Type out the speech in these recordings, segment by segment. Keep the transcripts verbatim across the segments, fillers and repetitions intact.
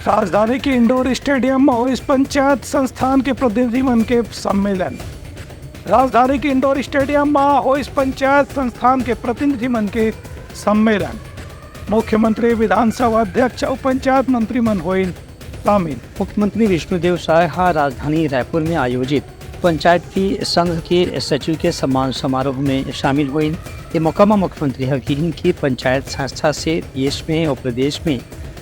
राजधानी के indoor stadium म होइस पंचायत संस्थान के प्रतिनिधि मन के सम्मेलन। राजधानी के इंडोर स्टेडियम म होइस पंचायत संस्थान के प्रतिनिधि मन के सम्मेलन। मुख्यमंत्री, विधानसभा अध्यक्ष अउ पंचायत मंत्री मन होइन शामिल। मुख्यमंत्री विष्णुदेव साय ह राजधानी रायपुर में आयोजित पंचायती संघ के सचिव के सम्मान समारोह में शामिल होइन। ये मौका म मुख्यमंत्री ह किहिन कि पंचायत संस्था से देश में अउ प्रदेश में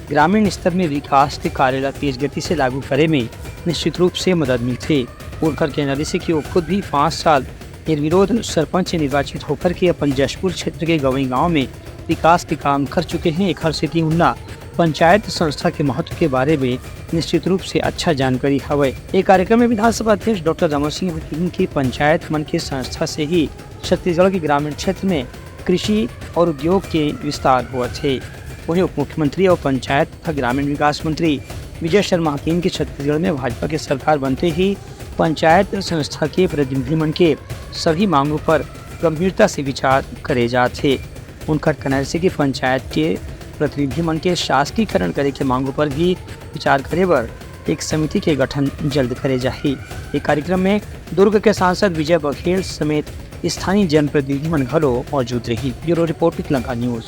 ग्रामीण स्तर में विकास के कार्य ला तेज गति से लागू करे में निश्चित रूप से मदद मिलथे। उनकर कहना रिहिसे कि वो खुद भी पाँच साल निर्विरोध सरपंच निर्वाचित होकर के अपन जशपुर क्षेत्र के गवई गांव में विकास के काम कर चुके हैं। एखर सेती उनला पंचायत संस्था के महत्व के बारे में निश्चित रूप से अच्छा जानकारी हवय। ये कार्यक्रम में विधानसभा अध्यक्ष डॉक्टर रमन सिंह ह किहिन कि पंचायत मन के संस्था से ही छत्तीसगढ़ के ग्रामीण क्षेत्र में कृषि और उद्योग के विस्तार होवत हे। वहीं उप मुख्यमंत्री और पंचायत तथा ग्रामीण विकास मंत्री विजय शर्मा ह किहिन कि छत्तीसगढ़ में भाजपा के सरकार बनते ही पंचायत संस्था के प्रतिनिधि मन के सभी मांगों पर गंभीरता से विचार करे जात हे। उनकर कहना हे कि पंचायत के प्रतिनिधि मन के शासकीकरण करे के मांगों पर भी विचार करे बर एक समिति के गठन जल्द करे जाही। ये कार्यक्रम में दुर्ग के सांसद विजय बघेल समेत स्थानीय जनप्रतिनिधि मन घलो मौजूद रही। Bureau report, Lanka news.